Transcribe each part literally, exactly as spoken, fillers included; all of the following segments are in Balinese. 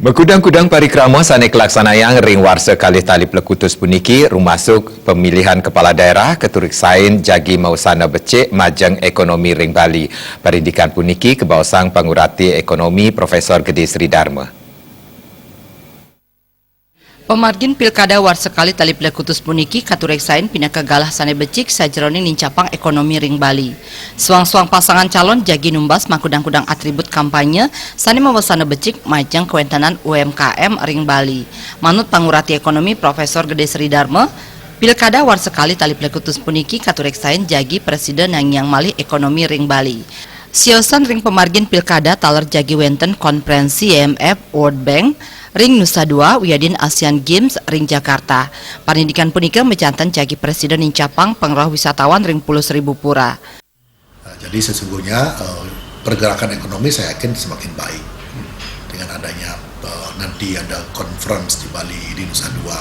Makudang-kudang parikrama sane kalaksanayang ring warsa kalih tali plekutus puniki, rumasuk pamilihan kepala daerah, katureksain jagi mausana becik majeng ekonomi ring Bali. Parindikan puniki kabaosang pangurati ekonomi Profesor Gede Sri Darma. Pamargin pilkada warsa kalih tali plekutus puniki katureksain pinaka galah sane becik sajeroning nincapang ekonomi ring Bali. Suang-suang pasangan calon jagi numbas makudang-kudang atribut kampanye sane mawasana becik majeng kawentenan U M K M ring Bali. Manut pangurati ekonomi Profesor Gede Sri Darma, pilkada warsa kalih tali plekutus puniki katureksain jagi prasida nangiang malih ekonomi ring Bali. Siosan ring pamargin pilkada taler jagi wenten konferensi I M F, World Bank ring Nusa Dua wiadin Asian Games ring Jakarta. Parindikan punika majanten jagi prasida nincapang pangrauh wisatawan ring Pulau Seribu Pura. Nah, jadi sesungguhnya, eh, pergerakan ekonomi saya yakin semakin baik dengan adanya, eh, nanti ada conference di Bali, di Nusa Dua,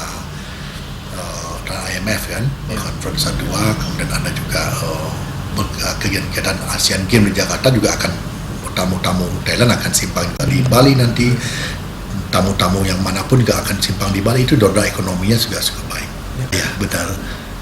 eh, I M F kan, conference Nusa Dua, kemudian ada juga, eh, ber-, eh, kegiatan-kegiatan Asian Games di Jakarta juga akan, tamu-tamu Thailand akan simpang di Bali, Bali nanti, tamu-tamu yang manapun juga akan simpang di Bali, itu roda ekonominya juga cukup baik. Ya, betul.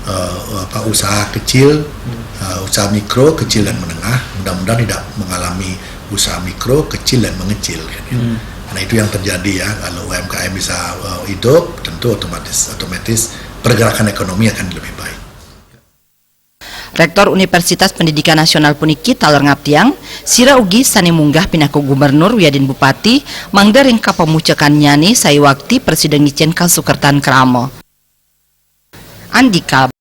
Eh, apa, usaha kecil, eh, usaha mikro, kecil dan menengah, mudah-mudahan tidak mengalami usaha mikro, kecil dan mengecil, gitu. Karena itu yang terjadi, ya, kalau U M K M bisa, eh, hidup, tentu otomatis, otomatis pergerakan ekonomi akan lebih baik. Rektor Universitas Pendidikan Nasional puniki taler ngaptiang, sira ugi sane munggah pinaka gubernur wiadin bupati, mangda ring kapamucekannyane saiwakti prasida ngicen kasukertan krama. Andika